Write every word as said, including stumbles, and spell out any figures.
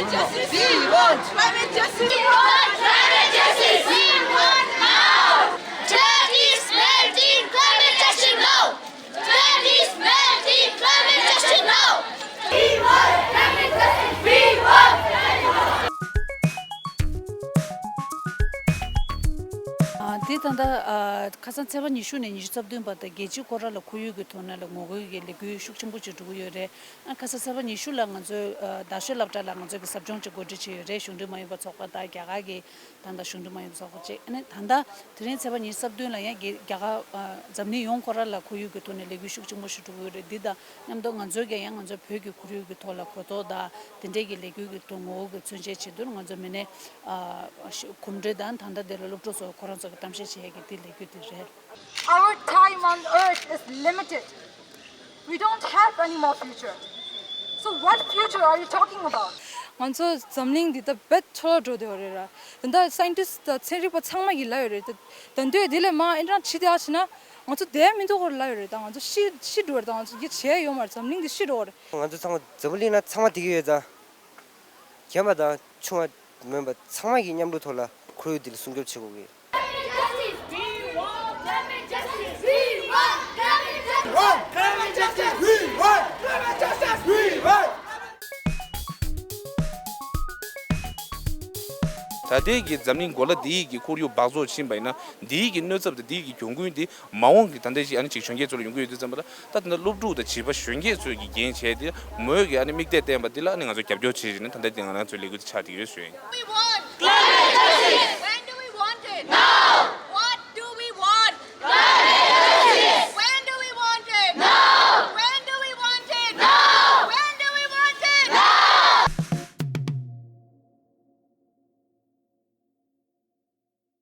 Justice, we want climate justice. We want climate justice. We want now. Turkey is melting. Climate justice now. Turkey is melting. Climate justice now. We want climate justice. We want climate justice. ཨ། དེ་ད་ལྟ་ཨ། ཁ་སང་ཚེས་པ་ཉི་ཤུ་ནས་ཉི་ཤུ་རྩ་བདུན་བར་དུ་རྒྱལ་སྤྱི་ཁོ་རང་ལ་ཁོར་ཡུག་གི་ཐོག་ནས་ལ་ངོ་རྒོལ་གྱི་ལས་འགུལ་ཤུགས་ཆེན་པོ་ཅིག་འགྲོ་གི་ཡོད་རེད། ཨ། ཁ་སང་ཚེས་པ་ཉི་ཤུ་ལ་ང་ཚོའི་ཨ། རྡ་ཤོད་སློབ་གྲྭ་ལ་ང་ཚོའི་གི་ཟབ་སྦྱོང་ཅིག་གོ་སྒྲིག་བྱས་ཡོད་རེད། གཞུང་འབྲེལ་མ་ཡིན་པ་ཚོགས་པ་དང་རྒྱ་གར་གྱི་ད་ལྟ་གཞུང་འབྲེལ་མ་ཡིན་པ་ཚོགས་པ་བཅས། ཨ་ནི་ད་ལྟ་དེ་རིང་ཚེས་པ་ཉི་ཤུ་རྩ་བདུན་ལ་ཡང་རྒྱ་རྒྱ་གར་ཨ། འཛམ་གླིང་ཡོངས་ཁོ་རང་ལ་ཁོར་ཡུག་གི་ཐོག་ནས་ལས་འགུལ་ཤུགས་ཆེན་པོ་ཞིག་འགྲོ་གི་ཡོད་རེད། འདི་དང་མཉམ་དུ་ང་ཚོའི་གི་ཡང་ང་ཚོའི་བོད་ཀྱི་ཁོར་ཡུག་གི་ཐོག་ལ་གོ་རྟོགས་དང་དེ་འདྲའི་གི་ལས་འགུལ་གྱི་ཐོག་ངོ་བོ་གི་མཚོན་བྱེད་ཆེད་དུ་ང་ཚོ་མི་སྣའི་ཨ། གོམ་བགྲོད་དང་ད་ལྟ་དེ་ལ་སློབ་ཕྲུག་ཚོ་ཁོ་རང་ཚོ་གི་གཏམ་བཤད་བྱེད་ཡས་ཀྱི་དེ་ལས་འགུལ་དེ་རེད། Our time on earth is limited. We don't have any more future. So what future are you talking about? ང་ཚོ་འཛམ་གླིང་འདི་ད་བེད་འཕྲོ་བརླག་འགྲོ་བསྡད་ཡོད་རེད་ར། ད་ལྟ་སའེན་ཊིསི་དང་ཚན་རིག་པ་ཚང་མ་གིས་ལབ་ཡོད་རེད། ད་ད་འདོད་འདི་ལས་མང་ཨེ་འདྲ་ཕྱི་དེ་ཨ་ཕྱི་ན་ང་ཚོ་བསྡད་མི་འདུག་གོ་ལབ་ཡོད་རེད། ད་ང་ཚོ་ཤི་ཤི་འགྲོ་རེད། ད་ང་ཚོ་ཡིད་ཆེས་ཡོད་མ་རེད། འཛམ་གླིང་འདི་ཤི་འགྲོ་གི་རེད། ང་ཚོ་ཚང་མ་འཛམ་བུ་གླིང་ན་ཚང་མ་བསྡད་ཀྱི་ཡོད་ཙང་། རྒན་པ་དང་ཆུང་བ་མིན་པ་ཚང་མ་གིས་མཉམ་རུབ་ཐོག་ལ་ཁོར་ཡུག་འདི་ལ་སྲུང་སྐྱོབ་བྱེད་དགོས་ཀྱི། ད་ལྟའི་གི་འཛམ་གླིང་གོ་ལ་འདིའི་གི་ཁོར་ཡུག་སྦགས་བཙོག་ཕྱིན་པ་ཡིན་ན། འདིའི་གི་གནོད་ཚབས་དང་འདིའི་གི་གྱོང་གུན་འདི་མ་འོངས་ཀྱི་ད་ལྟའི་ཅིག་ཨ་ནི་ཅིག་གཞོན་སྐྱེས་ཚོ་ལ་ཡོང་གི་ཡོད་དུས་ཙམ་པ་ལ། ད་ད་ལྟ་སློབ་ཕྲུག་དང་བྱིས་པ་གཞོན་སྐྱེས་ཚོས་ཀྱི་འགན་བྱས་ཏེ་མོས་ཀྱི་ཨ་ནི་དམིགས་གཏད་བསྟན་པ་འདི་ལ་ཨ་ནི་ང་ཚོ་རྒྱབ་སྐྱོར་བྱེད་བཞིན་ནས་ད་ལྟ་འདི་ང་རང་ཚོའི་ལས་འགུལ་འདི་ཆགས་བསྡད་ཡོད་ཟེར། We want climate justice.